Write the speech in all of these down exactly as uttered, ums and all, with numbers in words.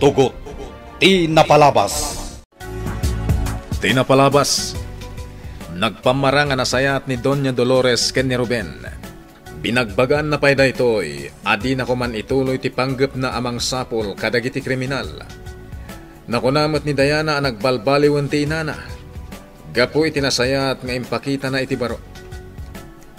Tugot ti napalabas. Ti napalabas. Nagpammara nga nasayaat ni Doña Dolores ken ni Ruben. Binagbagaanna pay daytoy a dina koma ituloy ti panggepna a mangsapul kadagiti kriminal. Nakuna met ni Diana a nagbalbaliwen ti inana gapu iti nasayaat nga impakitana iti baro.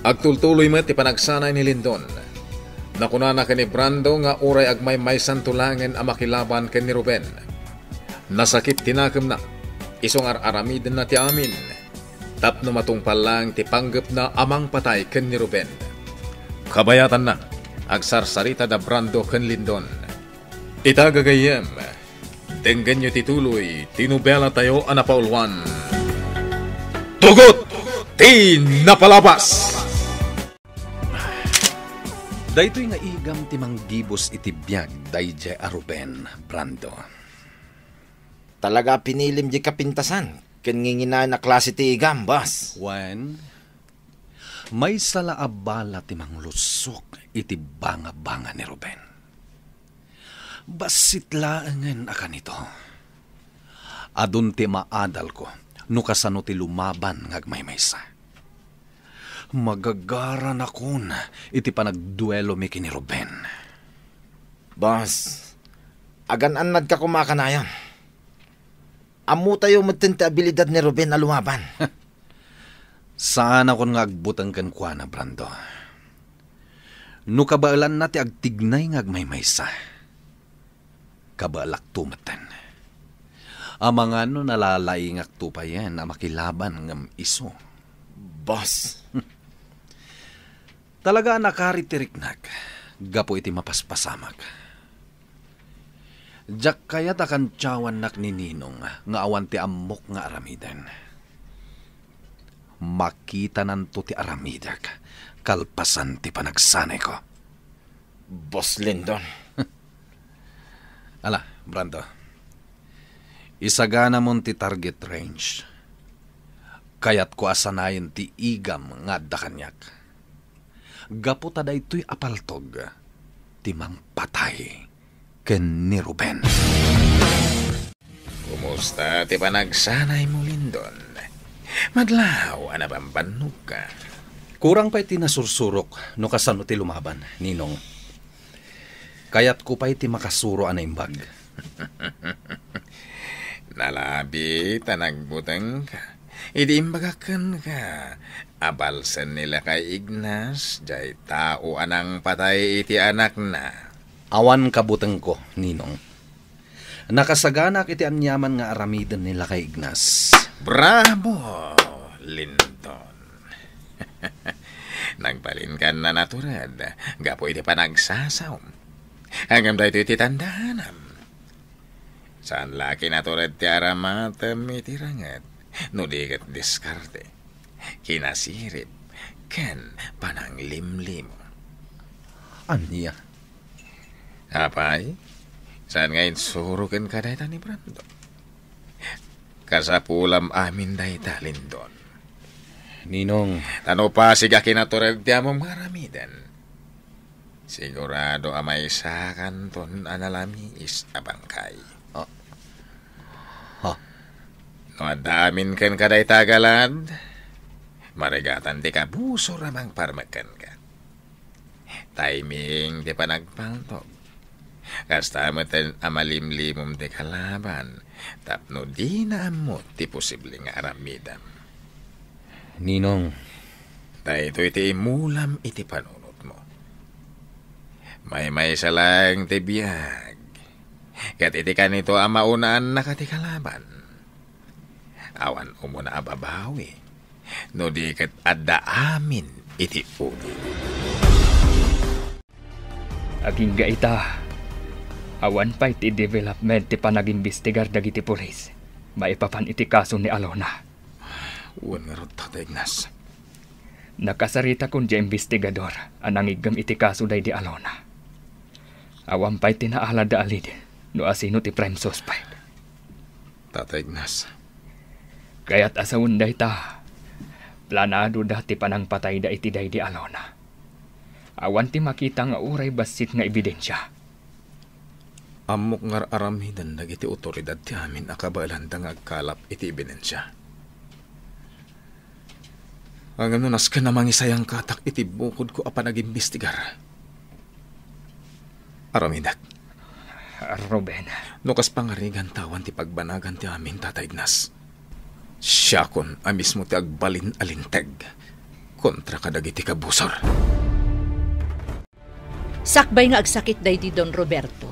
Agtultuloy met ti panagsanay ni Lindon. Nakunana ken ni Brando nga uray agmaymaysanto laengen a makilaban ken ni Ruben. Nasakit ti nakemna, isu nga ar-aramidenna ti amin tapno matungpal laeng ti panggepna a mangpatay ken ni Ruben. Kabayatanna, agsarsarita da Brando ken Lindon. Ita gagayyem, denggenyo ti tuloy ti nobelatayo a napauluan, Tugot ti Napalabas! Daytoy nga igam ti manggibus iti biag daydiay a Ruben, Brando. Talaga a pinilim di kapintasan ken nginginayon a klase ti igam, boss. Wen, maysa la a bala ti manglusok iti bangabanga ni Ruben. Bassit laengen a kanito. Adun ti maadalko no kasano ti lumaban nga agmaymaysa. Magagaranakon iti panagduelomi ken ni Ruben. Boss, agan-annadka koma a kanayon. Ammotayo metten ti abilidad ni Ruben a lumaban. Saanakon nga agbuteng kenkuana, Brando. No kabaelanna ti agtignay nga agmaymaysa, kabaelakto metten. Amangan no nalalaingakto payen a makilaban ngem isu. Boss. Talaga a nakari ti riknak gapu iti mapaspasamak. Diak kayat a kantiawannak ni Ninong nga awan ti ammok nga aramiden. Makitananto ti aramidek kalpasan ti panagsanayko. Boss Lindon. Ala, Brando. Isaganamon ti target range. Kayatko a sanayen ti igam nga adda kaniak. Gapu ta daytoy a paltog ti mangpatay ken ni Ruben. Kumusta ti panagsanaymo, Lindon? Madlaw a nabambannogka. Kurang pay ti nasursurok no kasano ti lumaban, Ninong. Kayatko pay ti makasuro a naimbag. Nalabi ta nagbutengka idi imbagak kenka a balsen ni Lakay Ignas jay tao a nangpatay iti anakna. Awan kabutengko, Ninong. Nakasaganak iti aniaman nga aramiden ni Lakay Ignas. Bravo, Lindon! Nagbalinkan a natured gapu iti panagsasaom. Ngem daytoy ti tandaanam. Saan la a kinatured ti aramatem iti ranget, no di ket diskarte, kinasirib, ken pananglimlimo. Ania? Apay, saan nga insuro kenka dayta ni Brando? Kasapulam amin dayta, Lindon. Ninong. Ta no pasig a kinatured ti ammom nga aramiden, sigurado a maysakanton a nalamiis a bangkay. Ah. Ha? No adda amin kenka dayta a galad, marigatan ti kabusor a mangparmek kenka. Timing ti panagpaltog. Kasta met a malimlimom ti kalaban tapno dina ammo ti posible nga aramidem. Ninong. Daytoy ti imulam iti panunotmo. Maymaysa laeng ti biag. Ket iti kanito a maunaannaka ti kalaban. Awan umuna a babawi, no di ket adda amin iti uli. Agingga ita, awan pay ti development ti panagimbestigar dagiti pulis maipapan iti kaso ni Alona. Wen ngarud, Tata Ignas. Nakasaritakon diay imbestigador a nangiggem iti kaso daydi Alona. Awan pay ti naalada a lead no asino ti prime suspect. Tata Ignas. Kayat a sawen dayta, planadoda ti panangpatayda iti daydi Alona. Awan ti makita nga uray bassit nga ebidensia. Ammok nga ar-aramiden dagiti otoridad ti amin a kabaelanda nga agkalap iti ebidensya. Ngem no nasken a mangisayangkatak iti bukodko a panagimbestigar, aramidek. Ruben. No kas pangariganta awan ti pagbanagan ti amin, Tata Ignas, siakon a mismo ti agbalin a linteg kontra kadagiti kabusor. Sakbay nga agsakit daydi Don Roberto,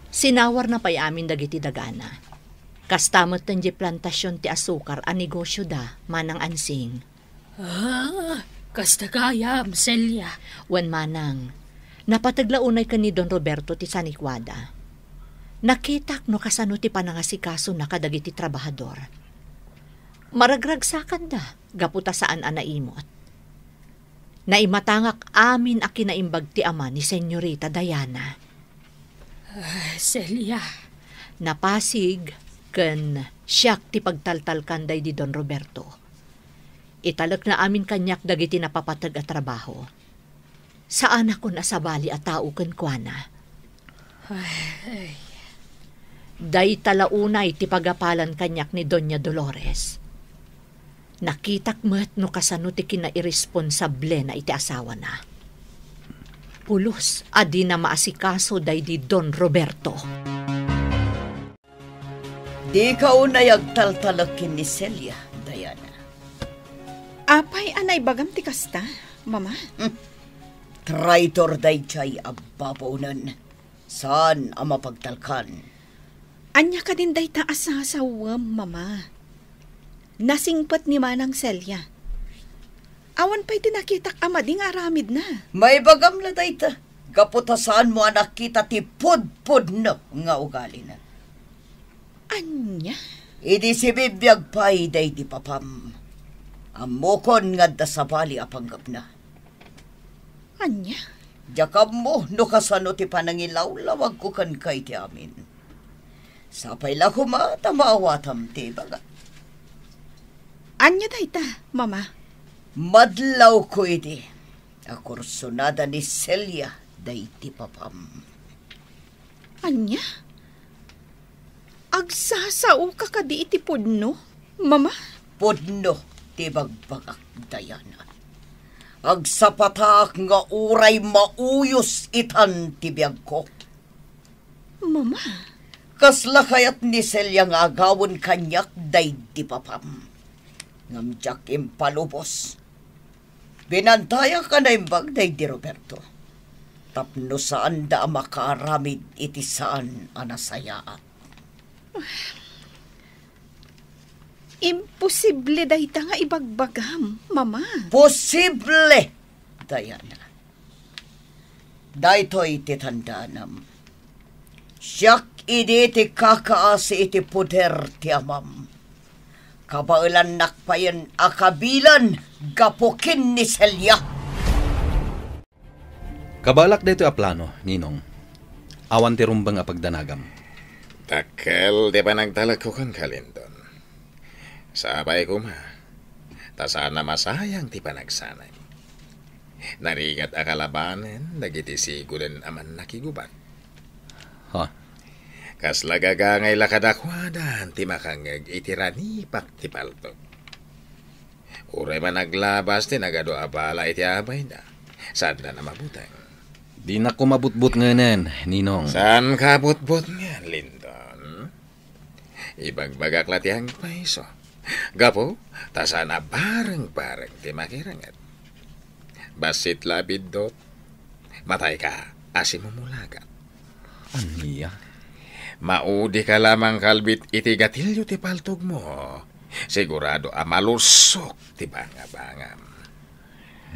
sinawarna pay amin dagiti dagana. Kasta met ti plantasion ti asukar a negosio da, Manang Ansing. Ah, kasta gayam, Celia. Wen, Manang, napateg la unay ken ni Don Roberto ti sanikuada. Nakitak no kasano ti panangasikasona kadagiti trabahador. Maragragsakanda gapu ta saan a naimot. Naimatangak amin a kinaimbag ti ama ni Senyorita Diana. Ah, Celia. Napasig ken siak ti pagtaltalkan daydi Don Roberto. Italekna amin kaniak dagiti napapateg a trabaho. Saanakon a sabali a tao kenkuana. Ay, ay. Dayta la unay ti pagapalan kaniak ni Doña Dolores. Nakitak met no kasano ti kinairesponsablena iti asawana. Pulos a dina maasikaso daydi Don Roberto. Dika unay agtaltalek ken ni Celia, Diana. Apay a naibagam ti kasta, Mama? Hmm. Traitor daydiay a babaonen. Saan a mapagtalkan. Ania kadin dayta a sasawem, Mama? Nasingpet ni Manang Celia. Awan pay ti nakitak a madi nga aramidna. Maibagam la dayta, gapu ta saanmo a nakita ti pudpudno nga ugalina. Ania? Idi sibibiag pay daydi papam, ammokon nga adda sabali a panggepna. Ania? Diak ammo no kasano ti panangilawlawagko kenka iti amin. Sapay la koma ta maawatam ti ibaga. Ania dayta, Mama? Madlawko idi a kursonada ni Celia daydi papam. Ania? Agsasaoka kadi iti pudno, Mama? Pudno ti bagbagak, Diana. Agsapatak nga uray mauyos itan ti biagko. Mama? Kasla kayat ni Celia nga agawen kaniak daydi papam. Ngem diak impalubos. Binantayak a naimbag daydi Roberto tapno saanda a makaaramid iti saan a nasayaat. Imposible dayta nga ibagbagam, Mama. Posible, Diana. Daytoy ti tandaanam. Siak idi ti kakaasi iti poder ti amam. Kabaelannak payen a kabilan gapu ken ni Celia. Kabaelak daytoy a plano, Ninong. Awan ti rumbeng a pagdanagam. Dakkel ti panagtalekko kenka, Lindon. Sapay koma, ta saan a masayang ti panagsanay. Narigat a kalabanen dagiti sigoden a mannakigubat. Ha? Kasla gagangay la kadakuada ti makangngeg iti ranipak ti paltok. Uray man aglabas ti nagadu a bala iti abayda, saandan a mabuteng. Dinak koma butbutngenen, Ninong. Saanka butbutngen, Lindon. Ibagbagak la ti angpayso. Gapu ta saan a bareng-bareng ti makirenget. Bassit la a biddut. Matayka a simumulagat. Ania? Maudika la mangkalbit iti gatilio ti paltogmo. Sigurado a malusok ti bangabangam.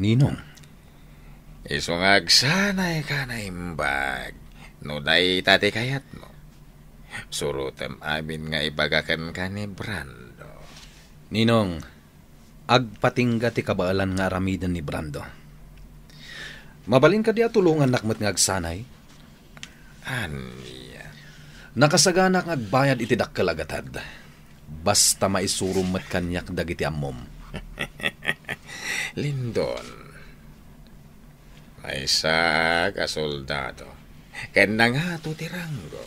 Ninong. Isu nga agsanayka a naimbag, no dayta ti kayatmo. Surotem amin nga ibaga kenka ni Brando. Ninong, agpatingga ti kabaelan nga aramiden ni Brando. Mabalin kadi a tulongannak met nga agsanay? Ania? Nakasaganak nga agbayad iti dakkel a gatad. Basta maisurom met kaniak dagiti ammom. Lindon, maysaak a soldado, ken nangato ti ranggo.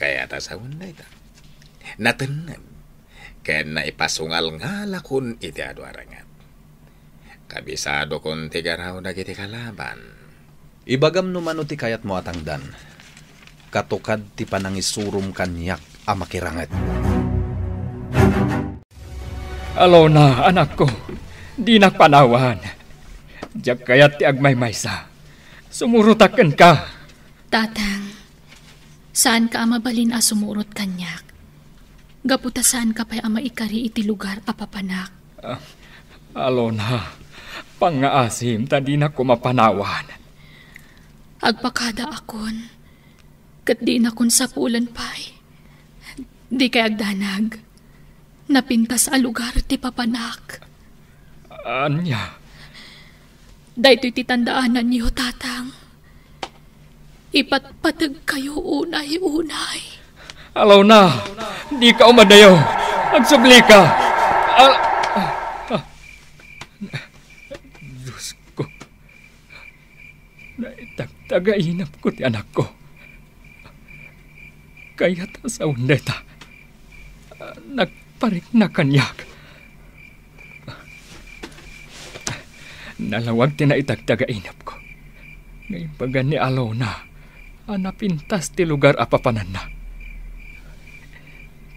Kayat a sawen dayta, natenned ken naipasungalngalakon iti adu a rangat. Kabisadokon ti garaw dagiti kalaban. Ibagam no mano ti kayatmo a tangdan, katukad ti panangisurom kaniak a makiranget. Alona, anakko, dinak panawan. Diak kayat ti agmaymaysa. Sumurotak kenka. Tatang, saanka a mabalin a sumurot kaniak. Gapu ta saanka pay a maikari iti lugar a papanak. Ah, Alona, pangngaasim ta dinak koma panawan. Agpakadaakon, ket dinakon sapulen pay. Dikay agdanag. Napintas a lugar ti papanak. Ania? Daytoy ti tandaananyo, Tatang. Ipatpategkayo unay-unay. Alona, dika umadayo. Agsublika. Al-, ah, ah. Diosko. Naitagtagainepko ti anakko. Kayat a sawen dayta. Nagparikna kaniak. Nalawag ti naitagtagainepko nga imbagan ni Alona a napintas ti lugar a papananna.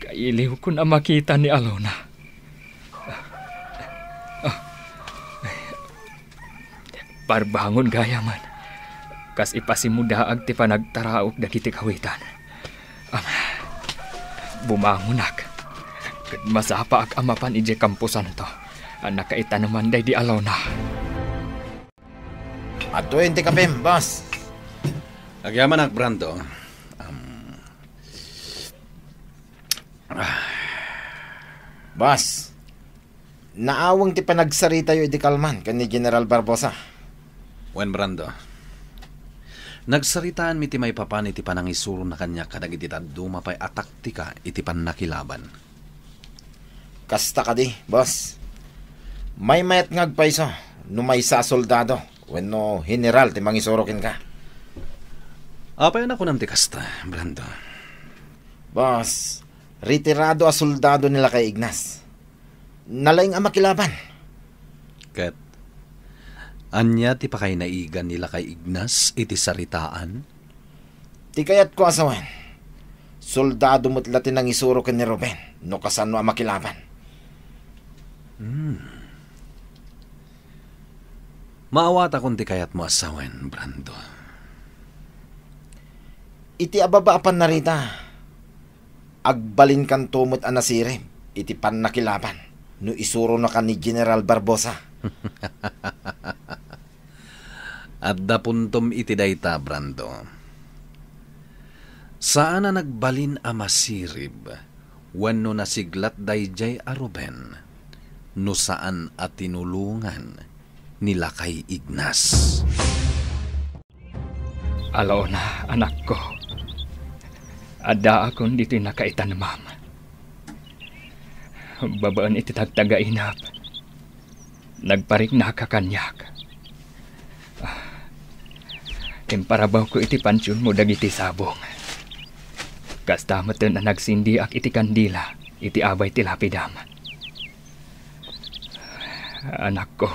Kailiwkon a makita ni Alona. Ah. Parbangon gayamen. Kas ipasimudaag ti panagtaraok dagiti kawitan. Ah, bumangonak. Ket masapaak a mapan idiay kamposanto a nakaitaneman daydi Alona. Adtoyen ti kapim, boss. Agyamanak, Brando. Um, ah. Boss, naaweng ti panagsaritayo idi kalman ken ni General Barbosa. Wen, Brando. Nagsaritaanmi ti maipapan iti panangisurona kaniak kadagiti dadduma pay a taktika iti pannakilaban. Kasta kadi, boss. Maymayat nga agpayso no maysa a soldado wenno general ti mangisuro kenka. Apay a nakunam ti kasta, Brando? Boss, retirado a soldado ni Lakay Ignas. Nalaing a makilaban. Ket ania ti pakainaigan ni Lakay Ignas iti saritaan? Ti kayatko a sawen, soldado met la ti nangisuro ken ni Ruben no kasano a makilaban. Hmm. Maawatakon ti kayatmo a sawen, Brando. Iti ababa a pannarita, agbalinkanto met a nasirib iti pannakilaban no isuronaka ni General Barbosa. Adda puntom iti dayta, Brando. Saan a nagbalin a masirib wenno nasiglat daydiay a Ruben no saan a tinulongan ni Lakay Ignas. Alona, anakko, addaakon ditoy nakaitanemam. Babaen iti tagtagainep, nagpariknaka kaniak. Imparabawko iti pansionmo dagiti sabong. Kasta metten a nagsindiak iti kandila iti abay ti lapidam. Anakko,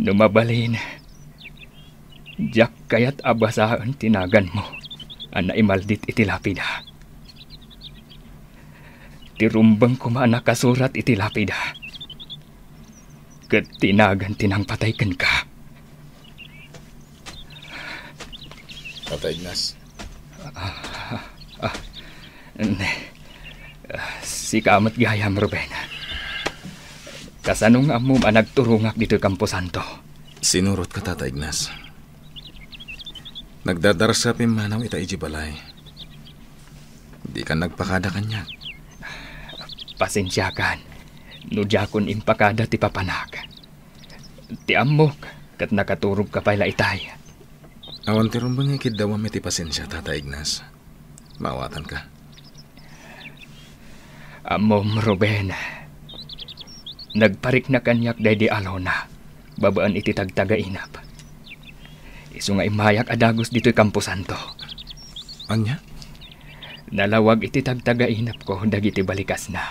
no mabalin, diak kayat a basaen ti naganmo a naimaldit iti lapida. Ti rumbeng koma a nakasurat iti lapida, ket ti nagan ti nangpatay kenka. Tata Ignas. Ah, ah, ne. Ah, sika met gayam, Ruben. Kasano nga ammom a nagturongak ditoy kamposanto? Sinurotka, Tata Ignas. Nagdadarasep immanaw ita idiay balay. Dika nagpakada kaniak. Pasensiakan no diakon impakada ti papanak. Ti ammok, ket nakaturogka pay la itay. Awan ti rumbeng nga ikiddawam iti pasensia, Tata Ignas. Maawatanka. Ammom, Ruben, nagparikna kaniak daydi Alona babaen iti tagtagainep. Isu nga immayak a dagus ditoy kamposanto. Ania? Nalawag iti tagtagainepko dagiti balikasna.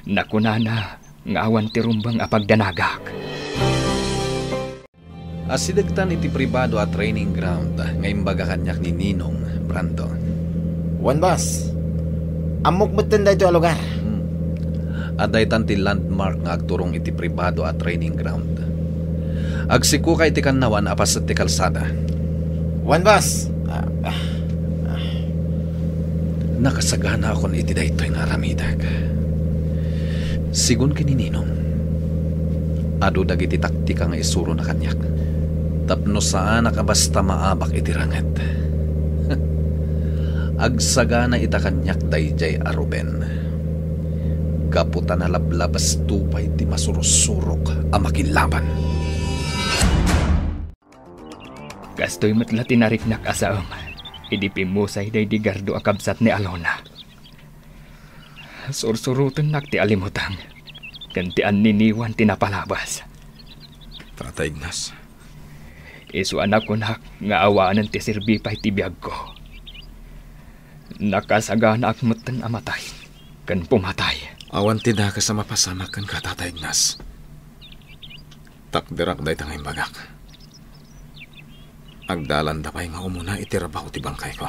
Nakunana nga awan ti rumbeng a pagdanagak. Asidegtan iti pribado a training ground nga imbaga kaniak ni Ninong, Brando. Wen, boss. Ammok metten daytoy a lugar. Hmm. Adda itan ti landmark nga agturong iti pribado a training ground. Agsikoka iti kannawan a paset ti kalsada. Wen, boss. Ah, ah, ah. Nakasaganaakon iti daytoy nga aramidek. Sigun ken ni Ninong, adu dagiti taktika nga isurona kaniak tapno saanak a basta maabak iti ranget. Agsagana ita kaniak daydiay a Ruben, gapu ta nalablabes to pay ti masursurok a makilaban. Kastoy met la ti nariknak a saem idi pimmusay daydi gardo a kabsat ni Alona. Sursurotennak ti alimutang ken ti anniniwan ti napalabas. Tata Ignas. Isu a nakunak nga awanen ti serbi pay ti biagko. Nakasaganaak metten a matay ken pumatay. Awan ti dakes a mapasamak kenka, Tata Ignas. Takderak dayta nga imbagak. Agdalanda pay nga umuna iti rabaw ti bangkayko.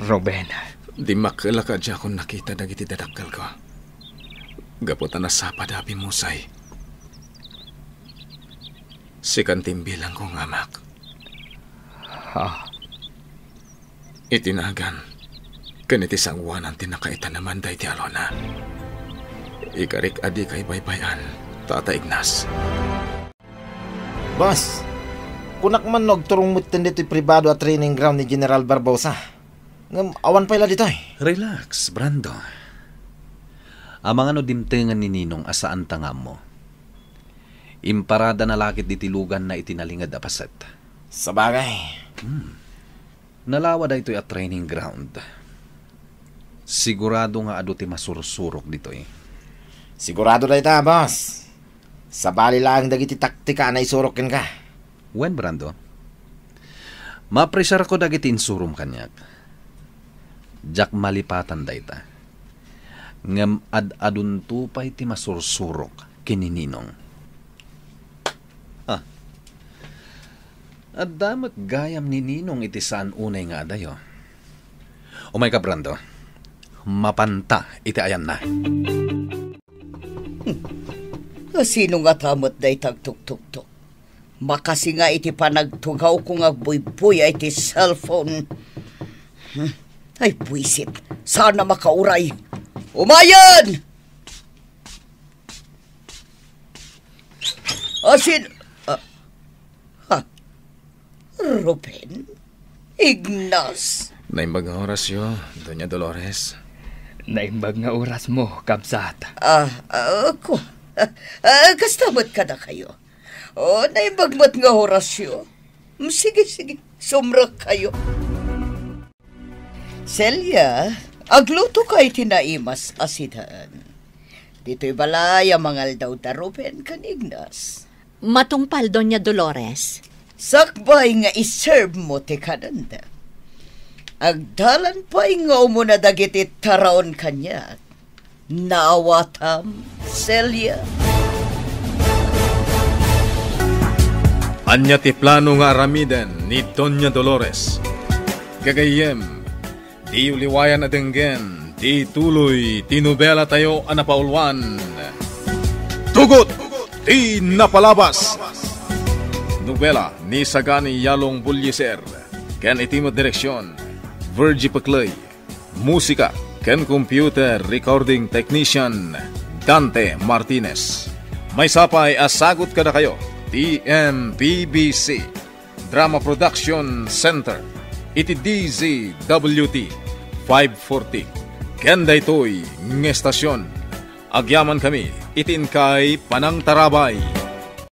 Ruben. Dimmakkelak a diakon nakita dagiti dadakkelko. Gapu ta nasapada a pimmusay. Sikan ti imbilangko nga amak. Ha? Iti nagan ken iti sangoanan ti nakaitanaman daydi a Alona. Ikarik a dika ibaybay-an, Tata Ignas. Boss, kunak man no agturong metten ditoy pribado a training ground ni General Barbosa. Ngem awan pay la ditoy. Relax, Brando. Amangan no dimtengen ni Ninong a saanta nga ammo. Imparadana la ketdi ti luganna iti nalinged a paset. Sabagay. Hmm. Nalawa daytoy a training ground. Sigurado nga adu ti masursurok ditoy. Sigurado dayta, boss. Sabali laeng dagiti taktika a naisurok kenka. Wen, Brando. Maapresiarko dagiti insurom kaniak. Diak malipatan dayta. Ngem ad-adunto pay ti masursurok ken ni Ninong. Ah. Adda met gayam ni Ninong iti saan unay nga adayo. Umayka, Brando. Mapanta iti ayanna. Hmm. Asino ngata met dayta agtuktuktok? Makasinga iti panagtugawko nga agbuybuya iti cellphone. Hmm. Ay, buisit. Saan a makauray. Umayen! Asin, ah, ha? Ruben? Ignas? Naimbag nga orasyo, Doña Dolores. Naimbag nga orasmo, kabsat. Ah, ah, ko. Ah, ah, kasta met kadakayo. Oh, naimbag met nga orasyo. Mm, sige, sige. Sumrekkayo. Celia, aglutoka iti naimas a sidan. Ditoy balay a mangaldaw da Ruben ken Ignas. Matungpal, Doña Dolores. Sakbay nga iserve mo ti kanenda. Agdalan pay nga umuna dagiti taraon kaniak. Naawatam, Celia? Ania ti plano nga aramiden ni Doña Dolores? Gagayyem, diyo liwayan a denggen ti tuloy ti nobelatayo a napauluan, Tugot ti Napalabas. Nobela ni Sagani Yalong Bullieser ken iti met direksion, Virgie Pecley. Musika ken computer recording technician, Dante Martinez. Maysa pay a sagut kadakayo ti M P B C Drama Production Center iti D Z W T five forty. Ken daytoy nga estasion, agyamankami iti inkay panangtarabay.